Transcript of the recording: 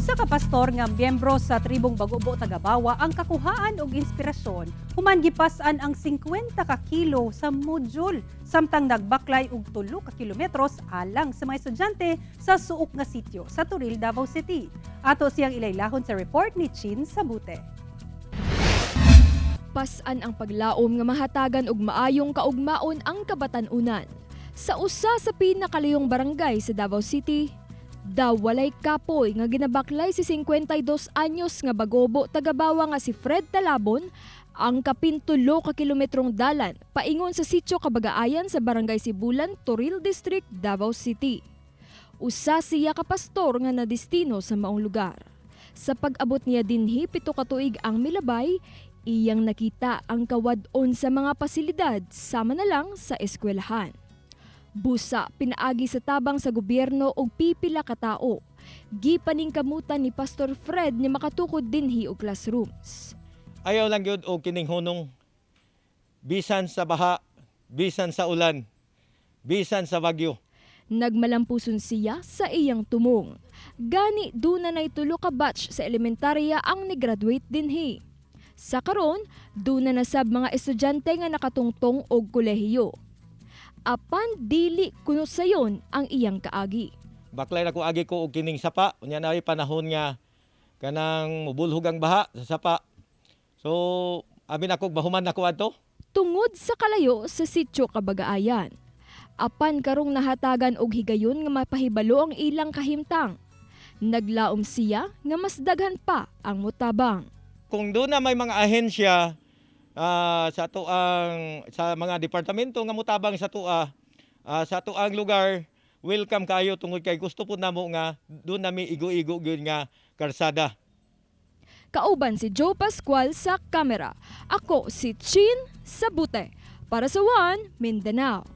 Usa ka pastor nga miyembro sa tribong Bagobo Tagabawa ang kakuhaan og inspirasyon human gipas-an ang 50 ka kilo sa module samtang nagbaklay og 3 ka kilometros alang sa mga estudyante sa suok nga sitio sa Toril, Davao City. Ato siyang ilaylahon sa report ni Chin Sabute. Pas-an ang paglaom nga mahatagan og maayong kaugmaon ang kabatan-unan. Sa usa sa pinakalayong barangay sa Davao City, daw walay kapoy nga ginabaklay si 52 anyos nga Bagobo Tagabawa nga si Fred Talabon ang kapin 3 ka kilometrong dalan paingon sa sitio Kabagaayan sa Barangay Sibulan, Toril District, Davao City. Usa siya ka pastor nga nadestino sa maong lugar. Sa pag-abot niya dinhi 7 ka tuig ang milabay, iyang nakita ang kawad-on sa mga pasilidad sama na lang sa eskwelahan. Busa pinaagi sa tabang sa gobyerno og pipila ka tao. Gipaningkamutan ni Pastor Fred ni makatukod dinhi og classrooms. Ayaw lang gyud og kining hunong. Bisan sa baha, bisan sa ulan, bisan sa bagyo. Nagmalampuson siya sa iyang tumong. Gani duna nay 3 ka batch sa elementarya ang ni-graduate dinhi. Sa karon, duna na sab mga estudyante nga nakatungtong og kolehiyo. Apan dili kuno sayon ang iyang kaagi. Baklay na ko, agi ko og kining sapa. Unya na panahon nga kanang mubulhog ang baha sa sapa. So, abi nako, bahuman nako adto. Tungod sa kalayo sa sitio Kabagaayan. Apan karong nahatagan og higayon nga mapahibalo ang ilang kahimtang. Naglaom siya nga mas daghan pa ang mutabang. Kung duna may mga ahensya sa atoang sa mga departamento nga mutabang sa atoa sa atoang lugar, welcome kayo tungod kay gusto po namo nga duna mi igo-igo gyud nga karsada. Kauban si Joe Pascual sa kamera. Ako si Chin Sabute para sa One Mindanao.